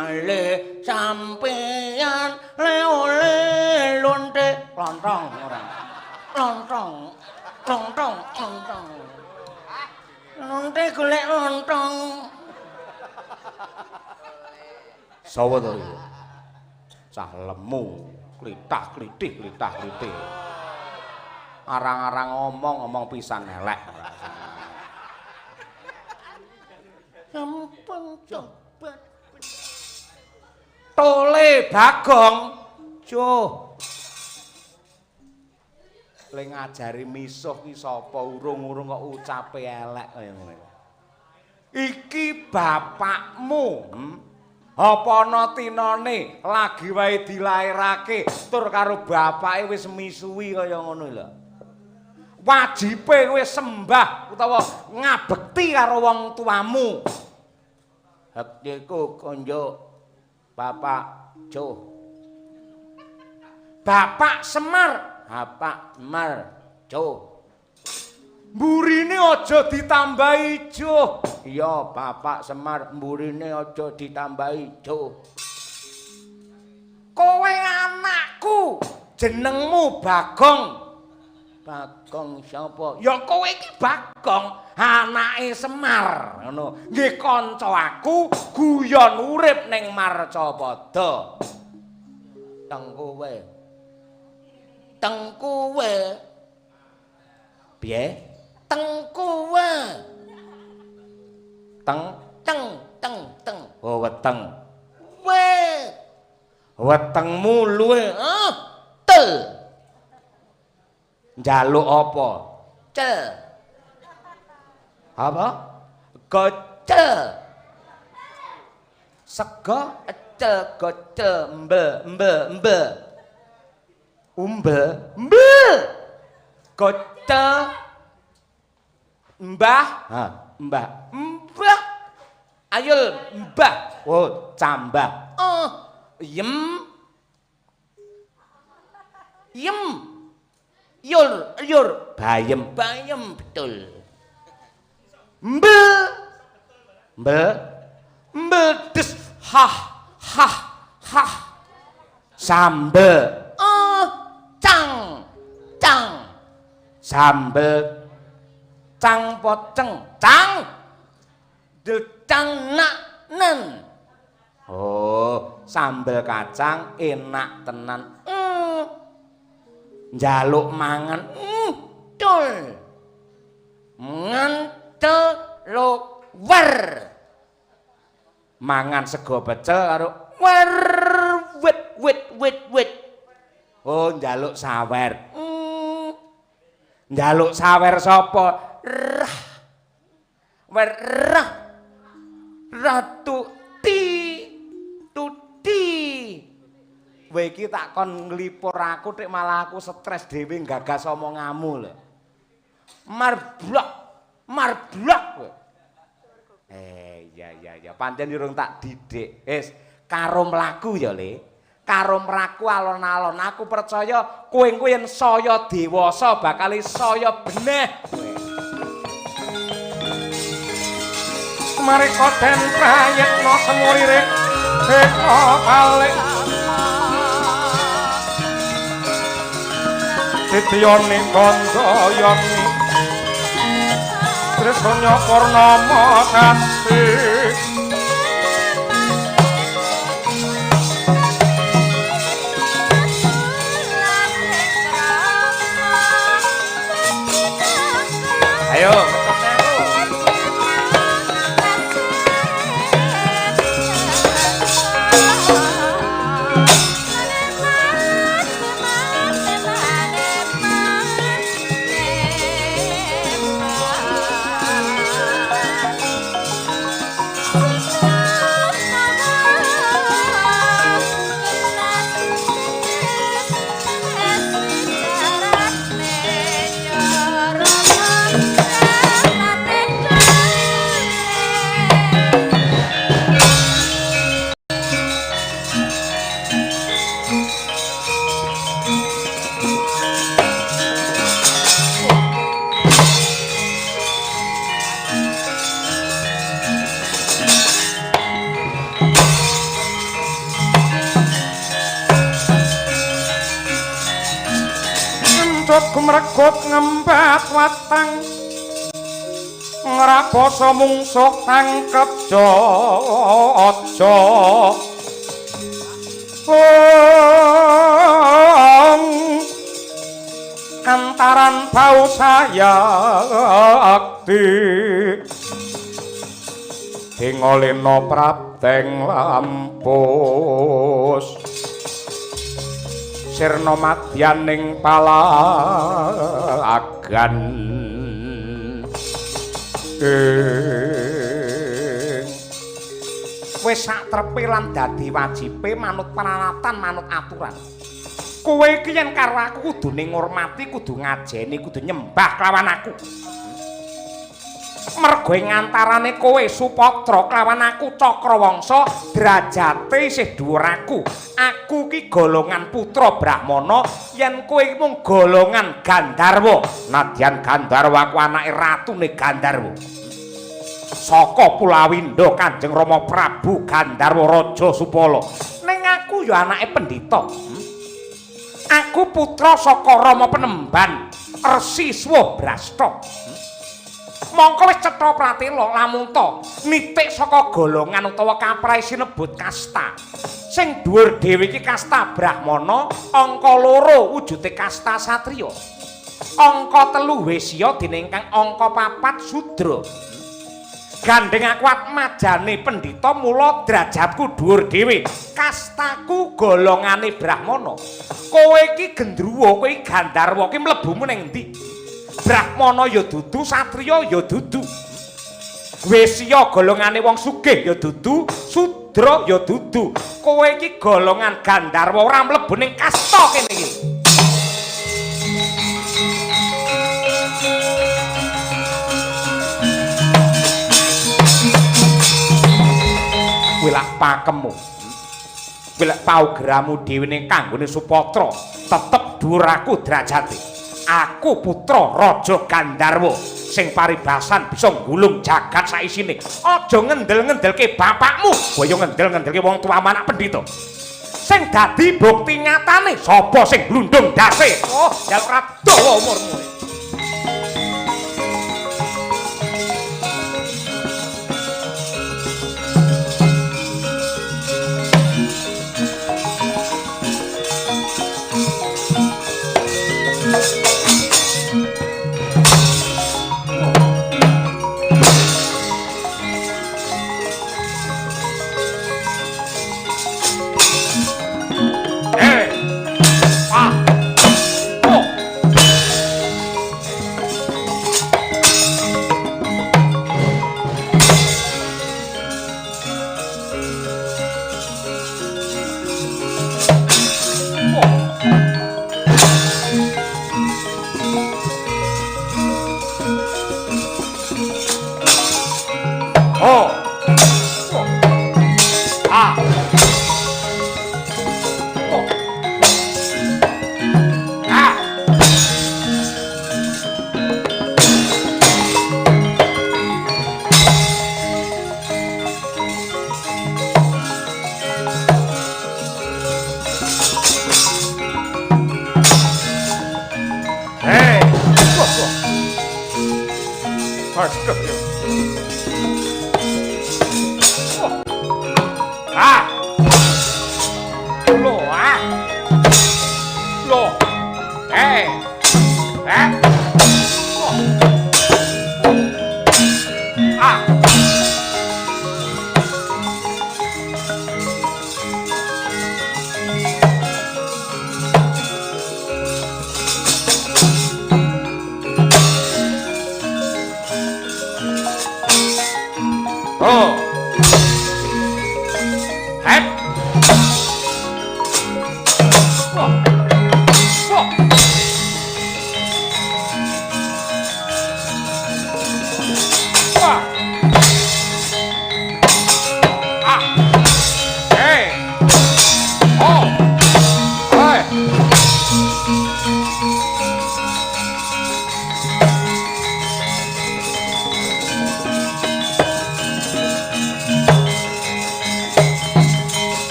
Ale sampeyan le ole lonte lontong ora. Lontong. Lontong, lontong. Lonte golek lontong. Sawa to iki? Cah lemu, klithah-klithih, klithah-klithih. Arang-arang ngomong, ngomong pisan elek. Sampun tobat. Tole Bagong. Juh. Le ngajari misuh ki sapa urung-urung kok ucape elek kaya ngene. Iki bapakmu, Apa ana tinane lagi wae dilairake tur karo bapake wis misuwi kaya ngono lho. Wajibe kowe sembah utawa ngabekti karo wong tuamu. Hektiku konjo Bapak Joh. Bapak Semar, Bapak Semar Joh. Mburine aja ditambahi joh. Iya, Bapak Semar, mburine aja ditambahi joh. Kowe anakku, jenengmu Bagong. Bagong sapa? Ya kowe iki Bagong, anake Semar, ngono. Nggih kanca aku guyon urip ning Marcapada. Teng kowe. Teng kowe. Piye? Teng kowe. Teng teng teng teng. Oh, weteng. We. Wetengmu luwe. Ah, tel. Njaluk apa? Cel. Apa? Gocel. Sego ecel gocel mbel mbel mbel. Umbel mbel. Gocel. Mbah, ha, mbah. Mbah. Ayo mbah. Oh, cambah. Oh, yem. Yem. Yur, yur, bayem, bayem betul. Mbel. Mbel. Mbel des hah hah hah. Sambel. Oh, cang. Cang. Sambel cang poceng, cang. Del cang nak nen. Oh, sambel kacang enak tenan. Njaluk mangan, tul. Ngantel lo wer. Mangan sego pecel karo wer wit wit wit wit. Oh, njaluk sawer. Njaluk sawer sapa? Rah. Wer rah. Ratu ti tuti. Kowe iki tak kon nglipur aku tek malah aku stres dhewe gagas omonganmu lho. Marblok, marblok kowe. Iya iya iya, pancen urung tak didik. Wis karo mlaku ya, Le. Karo mlaku alon-alon aku percaya kowe engko yen saya dewasa bakal saya beneh kowe. Mareka den prayitna semurire eka balik. Titiyane kandayani Trisanya Purnama kasih. Ayo. Kecut gumregut ngembat watang ngrabasa mungsuh tangkep aja. Kantaran bau sayakti dingolena prapteng lampus sirna madyaning palagan wis sak trepe lan dadi wajibe manut peralatan manut aturan. Kowe iki yen karo aku kudune ngurmati, kudu ngajeni, kudu nyembah kelawan aku. Mergo ing antarane kowe Supatra kelawan aku Cakrawangsa derajate isih dhuwur aku. Aku ki golongan putra Brahmana, yen kowe mung golongan Gandharwa. Nadyan Gandharwa aku anake ratune Gandharwa. Saka Pulawinda Kanjeng Rama Prabu Gandharwa Raja Supala. Ning aku ya anake pendhita. Aku putra saka Rama Penemban Resi Swabrasta. Mongko wis cetha pratela lamun ta nitik saka golongan utawa kaprahe sinebut kasta. Sing dhuwur dhewe iki kasta Brahmana, angka 2 wujude kasta satriya. Angka 3 wesya dene ingkang angka 4 sudra. Gandeng aku atmajane pendhita mula derajatku dhuwur dhewe. Kastaku golongane Brahmana. Kowe iki gendruwo, kowe iki Gandharwa ki mlebumu ning endi? Brahmana ya dudu, satriya ya dudu. Wesya golongane wong sugih ya dudu, sudra ya dudu. Kowe iki golongan Gandharwa ora mlebu ning kasta kene iki. Kuwi lak pakemmu. Kuwi lak paugramu dhewe ning kanggone Supatra, tetep dhuwur aku derajate. Aku putra Raja Gandharwa sing paribasan bisa nggulung jagat saisine. Aja ngendel-ngendelke bapakmu, kowe yo ngendel-ngendelke wong tuamu anak pendhita. Sing dadi bukti nyatane sapa sing glundung ndase? Oh, njaluk ra dawa umurmu.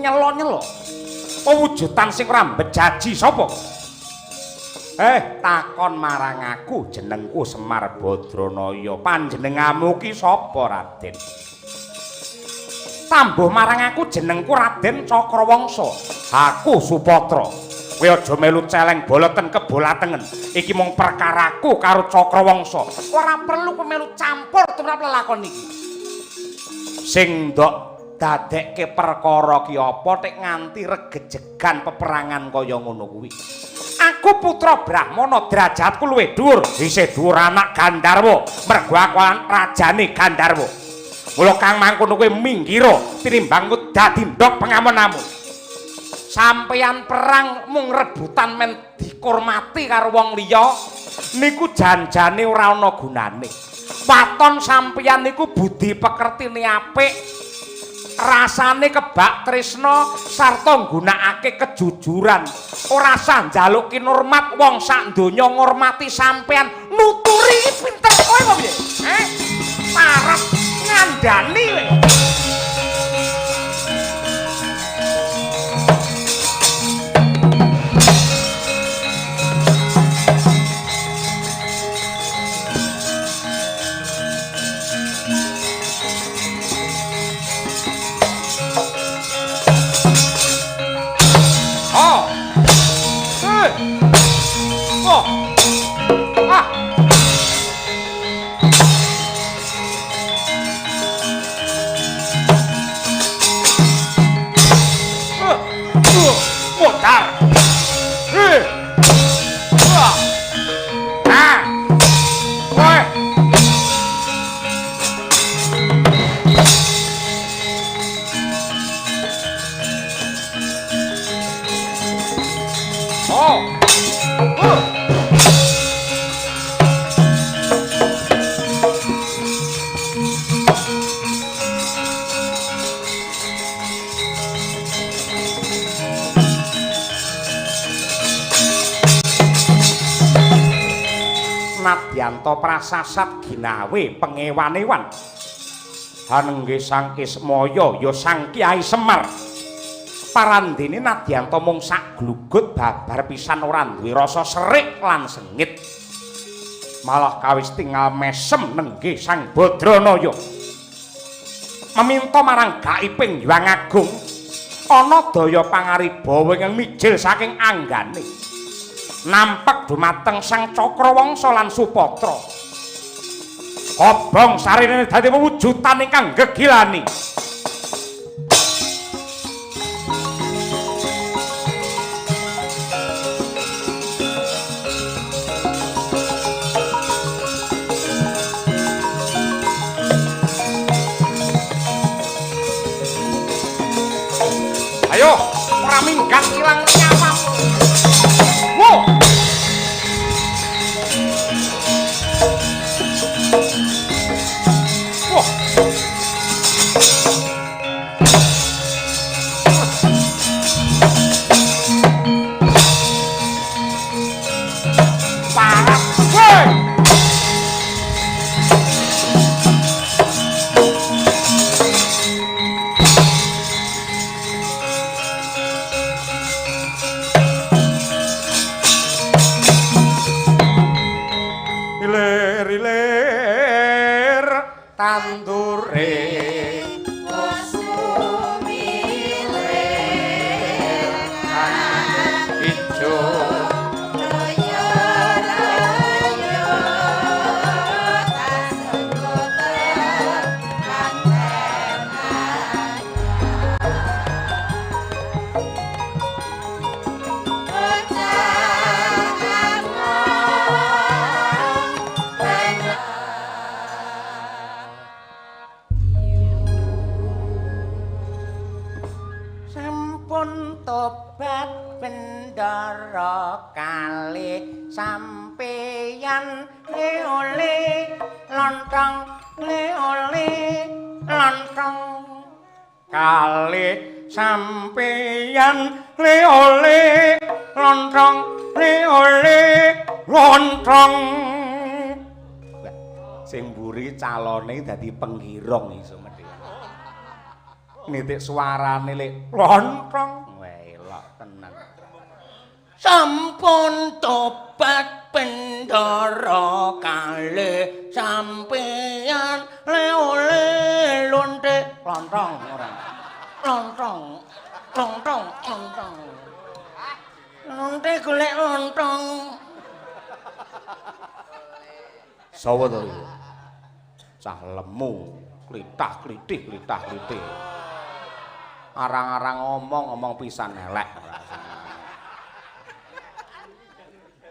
Nyelo-nyelo. Pewujudan sing ora mbejaji sapa? Takon marang aku, jenengku Semar Badranaya. Panjenenganmu ki sapa, Raden? Tambuh marang aku jenengku Raden Cakrawangsa. Aku Supatra. Kowe aja melu celeng boloten kebolatengen. Iki mung perkaraku karo Cakrawangsa. Ora perlu kowe melu campur tumrap lelakon iki. Sing ndok dadekke perkara ki apa tek nganti regejegan peperangan kaya ngono kuwi. Aku putra Brahmana, derajatku luwih dhuwur, isih dhuwur anak Gandharwa, mergo aku rajane Gandharwa. Mula kang mangkono kowe minggira tinimbang ku dadi ndok pengamonamu. Sampeyan perang mung rebutan men dikurmati karo wong liya niku janjane ora ana gunane. Waton sampeyan niku budi pekertine apik, rasane kebak tresna sarta nggunakake kejujuran. Ora sah njaluk kinurmat wong sak donya ngurmati sampeyan. Nuturi pinter kowe apa piye? Parep ngandani kowe. Nadyanto prasasat ginawe pengewan-ewan. Hanengge Sang Ismaya ya Sang Kyai Semar. Parandene Nadyanto mung sak glugut babar pisan ora duwe rasa serik lan sengit. Malah kawis tinggal mesem nengge Sang Badranaya. Meminta marang gaiping Hyang Agung ana daya pangaribawa ingkang mijil saking anggane. Nampek dumateng Sang Cakrawangsa lan Supatra. Kobong sarine dadi pewujudan ingkang gegilani. Ayo, ora minggat ilang nyawamu. Wo. Wah. Parah. Woi. Ilir-ilir tandure ijo sampun tobat bendara kalih sampeyan le-ole lontong le-ole lontong kalih sampeyan le-ole lontong le-ole lontong. Sing mburi calone dadi penggirong iso mesti. Nitik suarane lek lontong. Welok tenan. Sampun tobat Bendara kalih sampeyan le-ole lonte lontong ora. Lontong, lontong, lontong. Lonte golek lontong. Sawa to iki? Cah lemu, klithah-klithih, klithah-klithih. Arang-arang ngomong, ngomong pisan elek.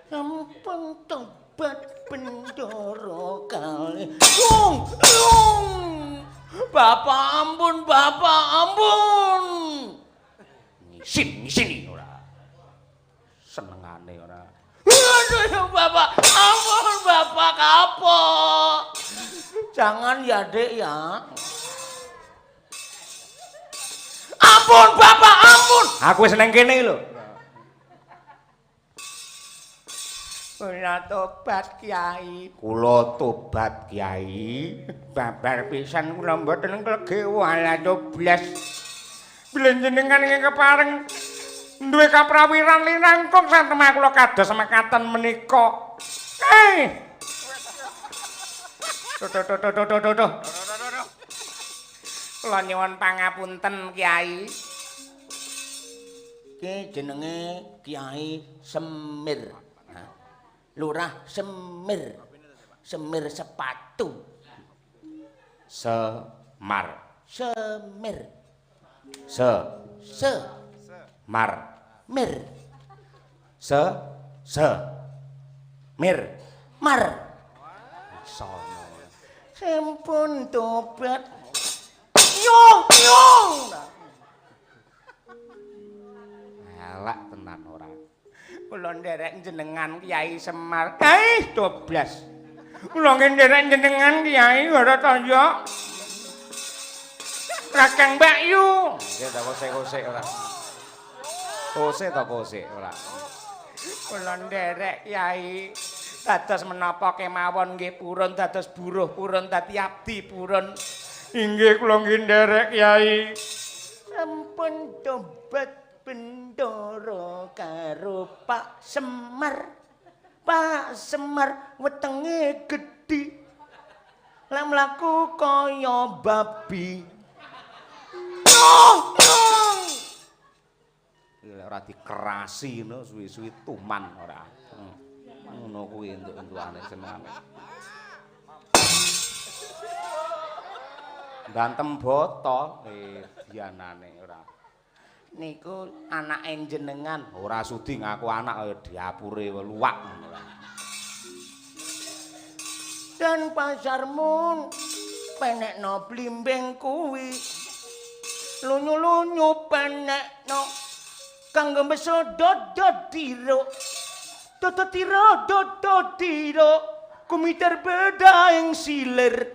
Sampun tobat Bendara kalih. Yung, yung. Bapak ampun, bapak ampun. Ngisin, ngisini ora. Senengane ora. Aduh, bapak, ampun, bapak kapok. Jangan ya, Dek ya. Ampun, bapak, ampun. Aku wis nang kene lho. Kula tobat Kyai. Kula tobat Kyai. Babar pisan kula mboten klegewo ala doblas. Bilih jenengan ingkang kepareng duwe kaprawiran linangkung satemah kula kados mekaten menika. Tuh tuh tuh tuh tuh tuh. Kula nyuwun pangapunten Kyai. Ki jenenge Kyai Semir. Lurah Semir. Semir sepatu. Semar. Semir. Se. Se. Mar. Mir. Se. Se. Mir. Mar. Sono. Sampun tobat. Yung, yung. Elek tenan ora. Kula nderek jenengan Kyai Semar. 12. Kula nggih nderek jenengan Kyai ora tanya. Kakang Mbak Yu. Nggih ta kosek-kosek ora. Kosek ta kosek ora. Kula nderek Kyai dados menapa kemawon nggih purun dados buruh purun dadi abdi purun. Inggih kula nggih nderek Kyai. Sampun tobat Bendara karo Pak Semar. Pak Semar wetenge gedhi. Lek mlaku kaya babi. Lek ora dikerasi ngono suwi-suwi tuman ora. Ngono kuwi entuk-entukane senengane. Gantem boto dianane ora. Niku anake jenengan ora sudi ngaku anak kaya diapure luwak ngono. Dan pasarmun penekno blimbing kuwi. Lunyu-lunyu penekno kanggo mbeso dodo diro. Dodo tiro dodo diro kumiter beda ing silir.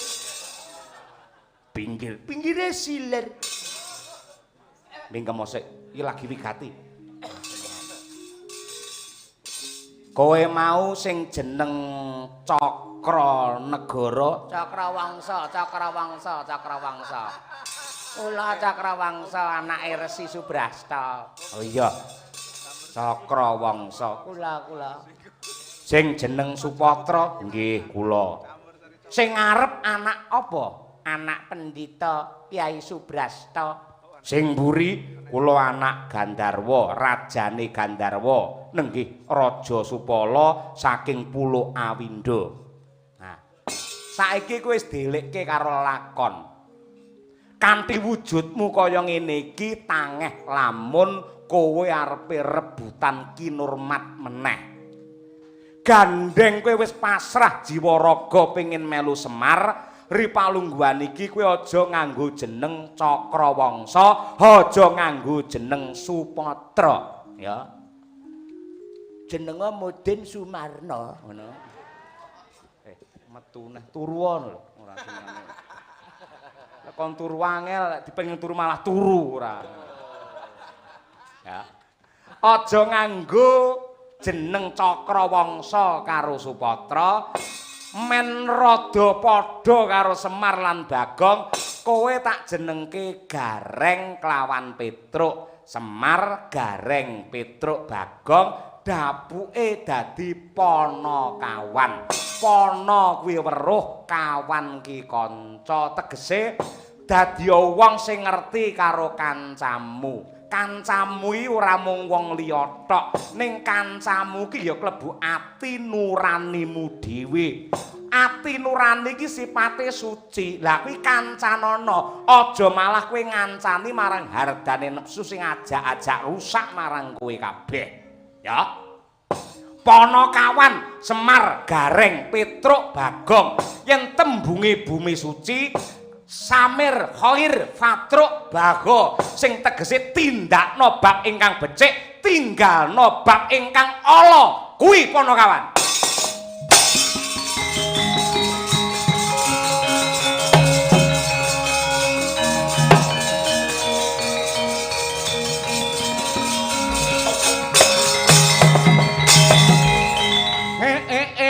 Pinggir pinggire silir. Mingkem mosek iki lagi wigati. Kowe mau sing jeneng Cakra Negara, Cakrawangsa, Cakrawangsa, Cakrawangsa. Kula Cakrawangsa anake Resi Subrasta. Oh iya. Cakrawangsa. Kula kula. Sing jeneng Supatra nggih kula. Sing arep anak apa? Anak pendhita Kyai Subrasta. Sing mburi kula anak Gandharwa, rajane Gandharwa, nenggih Raja Supala saking Pulo Awindha. Nah, saiki kowe wis dielikke karo lakon. Kanthi wujudmu kaya ngene iki tangeh lamun kowe arepe rebutan kinurmat meneh. Gandeng kowe wis pasrah jiwa raga pengin melu Semar. Ri palungguhan iki kowe aja nganggo jeneng Cakrawangsa, aja nganggo jeneng Supatra, ya. Jenenge Mudin Sumarno, ngono. Metu neh turu ngono lho, ora senengane. Lek kon turu angel, lek dipengin turu malah turu ora. Ya. Aja nganggo jeneng Cakrawangsa karo Supatra. Men rada padha karo Semar lan Bagong, Kowe tak jenengke Gareng kelawan Petruk. Semar, Gareng, Petruk, Bagong, dapuke dadi Panakawan. Pana kuwi weruh, kawan ki kanca. Tegese dadi wong sing ngerti karo kancamu. Kancamu iki ora mung wong liya tok, ning kancamu ki ya klebu ati nuranimu dhewe. Ati nurani iki sipate suci. Lah kuwi kancanana, aja malah kowe ngancani marang hardane nepsu sing ajak-ajak rusak marang kowe kabeh. Ya. Panakawan, Semar, Gareng, Petruk, Bagong, yen tembunge bumi suci, Samir, Khair, Fatruk, Bago, sing tegese tindakno bab ingkang becik, tinggalno bab ingkang ala, kuwi Panakawan.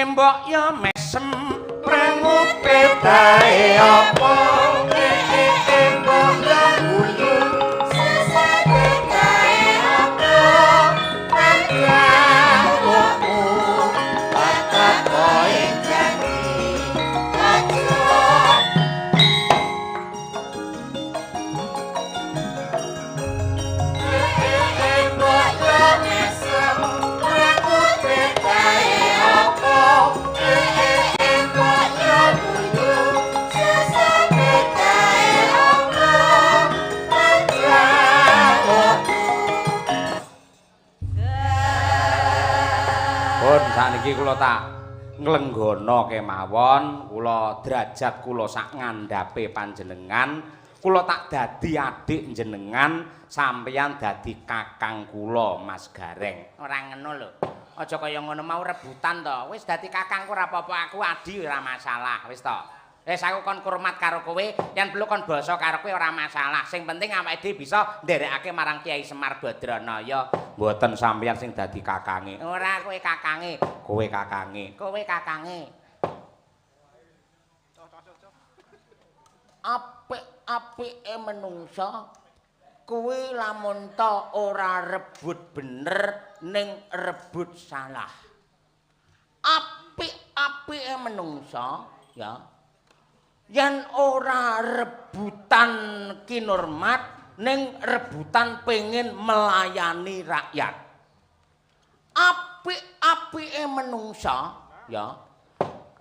Mbok ya mesem prengu pedae apa mbok ya guyu sesepetae apa panjangmu patakoe janji aja. Mbok ya mesem prengu pedae apa mbok ya guyu sesepetae apa panjangmu. Pun sakniki kula tak nglenggana kemawon, kula derajat kula sak ngandhape panjenengan, kula tak dadi adik jenengan, sampeyan dadi kakang kula Mas Gareng. Ora ngono lho. Aja kaya ngono mau rebutan to. Wis dadi kakangku ora apa-apa, aku adi ora masalah, wis to. Wis aku kon kurmat karo kowe, yen perlu kon basa karo kowe ora masalah. Sing penting awake dhewe bisa nderekake marang Kyai Semar Badranaya. Mboten sampeyan sing dadi kakange. Ora, kowe kakange. Kowe kakange. Kowe kakange. Apik-apike menungsa kuwi lamun ta ora rebut bener ning rebut salah. Apik-apike menungsa ya yen ora rebutan kinurmat ning rebutan pengen melayani rakyat. Apik-apike menungsa ya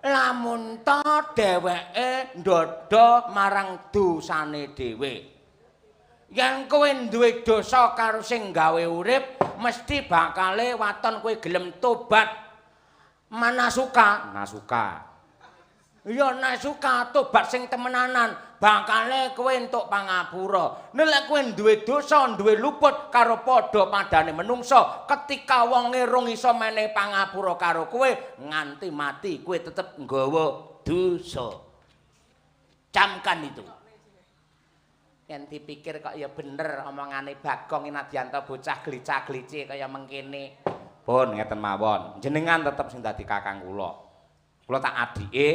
lamun ta dheweke ndodho marang dosane dhewe. Yen kowe duwe dosa karo sing gawe urip, mesti bakale waton kowe gelem tobat. Manasuka, nasuka. Ya nasuka tobat sing temenanan, bakale kowe entuk pangapura. Nek lek kowe duwe dosa, duwe luput karo padha padane menungsa, ketika wonge rung iso menehi pangapura karo kowe, nganti mati kowe tetep nggawa dosa. Camkan itu. Yen dipikir kok ya bener omongane Bagong Inadyanta bocah glicak-glici kaya mengkene. Pun ngeten mawon, jenengan tetep sing dadi kakang kula. Kula tak adike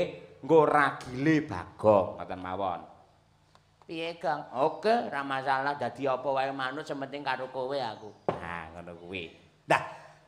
nggo ragile Bagong ngoten mawon. Piye, Gong? Oke, ora masalah dadi apa wae manut sing penting karo kowe aku. Nah, ngono kuwi. Lah,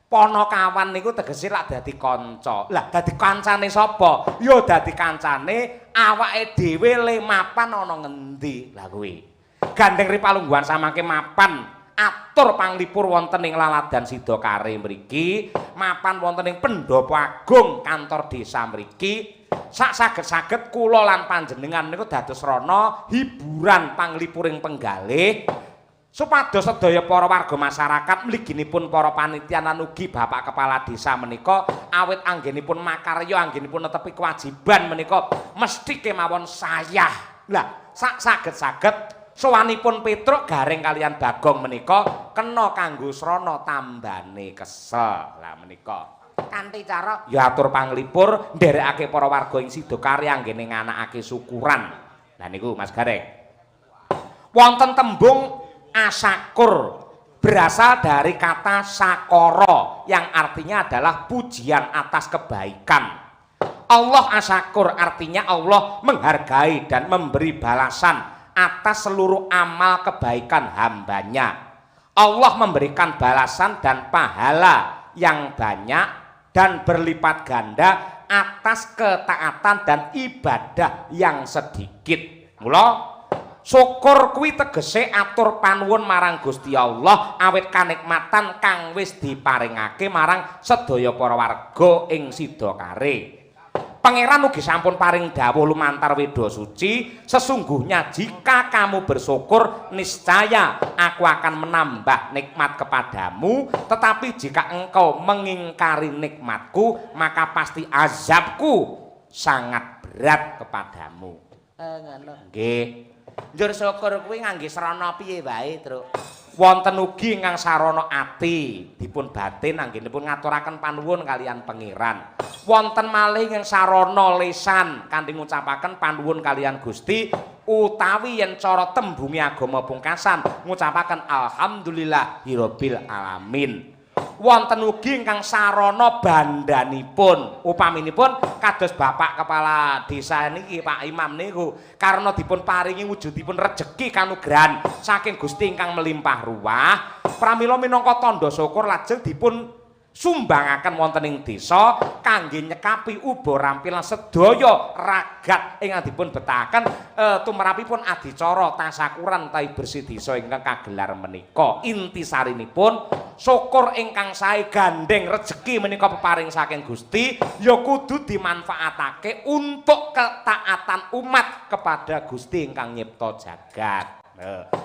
Panakawan niku tegese lak dadi kanca. Lah, dadi kancane sapa? Ya dadi kancane awake dhewe le mapan ana ngendi. Lah kuwi. Gandeng ripalungguhan samangke mapan atur panglipur wonten ing Laladan Sidakare mriki, mapan wonten ing Pendopo Agung kantor desa mriki. Sak saged-saged kula lan panjenengan niku dados srana hiburan panglipuring penggalih supados sedaya para warga masyarakat mliginipun para panitia lan ugi Bapak Kepala Desa menika awit anggenipun makarya anggenipun netepi kewajiban menika mesti kemawon sayah. Lah sak saged-saged sowanipun Petruk Gareng kalian Bagong menika kena kanggo srana tambane kesel. Lah menika kanthi cara ya atur panglipur nderekake para warga ing Sidakare anggene nganakake syukuran. Lah niku Mas Gareng. Wonten tembung asakur berasal dari kata sakoro yang artinya adalah pujian atas kebaikan. Allah asakur artinya Allah menghargai dan memberi balasan atas seluruh amal kebaikan hambanya. Allah memberikan balasan dan pahala yang banyak dan berlipat ganda atas ketaatan dan ibadah yang sedikit. Mula syukur kuwi tegese atur panuwun marang Gusti Allah awit kanikmatan kang wis diparingake marang sedaya para warga ing Sidakare. Pangeran ugi sampun paring dawuh lumantar Weda Suci, sesungguhnya jika kamu bersyukur niscaya aku akan menambah nikmat kepadamu, tetapi jika engkau mengingkari nikmatku maka pasti azabku sangat berat kepadamu. Ngono. Nggih. Njur syukur kuwi ngangge srana piye wae, Truk? Wonten ugi ingkang sarana ati dipun batin anggenipun ngaturaken panuwun kaliyan Pangeran. Wonten malih ingkang sarana lisan kanthi ngucapaken panuwun kaliyan Gusti, utawi yen cara tembunge agama pungkasan ngucapaken alhamdulillahirabbil alamin. Wonten ugi ingkang sarana bandanipun, upaminipun kados Bapak Kepala Desa niki Pak Imam niku karena dipun paringi wujudipun rejeki kanugrahan saking Gusti ingkang melimpah ruah, pramila minangka tandha syukur lajeng dipun sumbangaken wonten ing desa kangge nyekapi uba rampilan sedaya ragat ingkang dipun betahaken tumrapipun adicara tasakuran utawi bersih desa ingkang kagelar menika. Intisarinipun syukur ingkang sae gandeng rejeki menika peparing saking Gusti ya kudu dimanfaatake untuk ketaatan umat kepada Gusti ingkang nyipta jagat.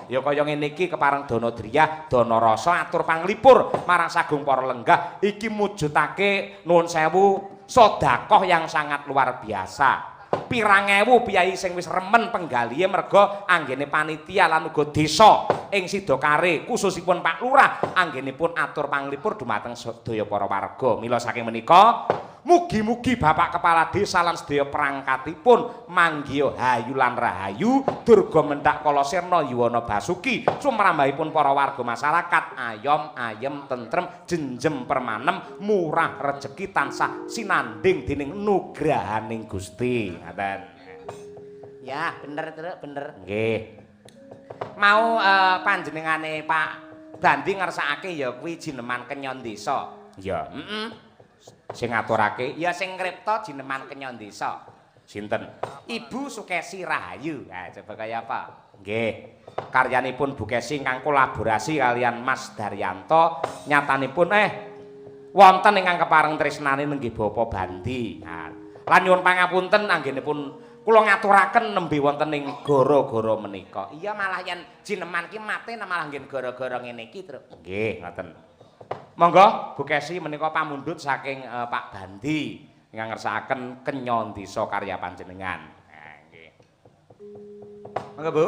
Ya kaya ngene iki kepareng dana driyah, dana rasa atur panglipur marang sagung para lenggah iki mujudake nuwun sewu sedekah yang sangat luar biasa. Pirang ewu piyayi sing wis remen penggalihe merga anggene panitia lan uga desa ing Sidakare khususipun Pak Lurah anggenipun atur panglipur dumateng sedaya para warga. Mila saking menika mugi-mugi Bapak Kepala Desa lan sedaya perangkatipun manggiha hayu lan rahayu, durga mendhak kala sirna yuwana basuki, sumrambahipun para warga masyarakat ayom ayem tentrem jenjem permanem murah rejeki tansah sinanding dening nugrahaning Gusti. Ngaten. Ya, bener, Truk, bener. Nggih. Mau panjenengane Pak Bandi ngersakake ya kuwi jineman kenyon desa. Iya, heeh. Sing ngaturake Ya sing ngripta jineman kenyon desa. Sinten? Ibu Sukesi Rahayu. Nah, coba kaya apa? Nggih. Karyanipun Bu Kesi ingkang kolaborasi kaliyan Mas Daryanto nyatanipun wonten ingkang kepareng tresnani nenggih Bapak Bandi. Nah, lan nyuwun pangapunten anggenipun kula ngaturaken nembe wonten ing gara-gara menika. Iya, malah yen jineman ki mate malah nggen gara-gara ngene iki, Truk. Nggih, ngoten. Monggo Bu Kesi menika pamundhut saking Pak Bandi ingkang ngersakaken kenyon desa karya panjenengan. Nah, nggih. Monggo Bu.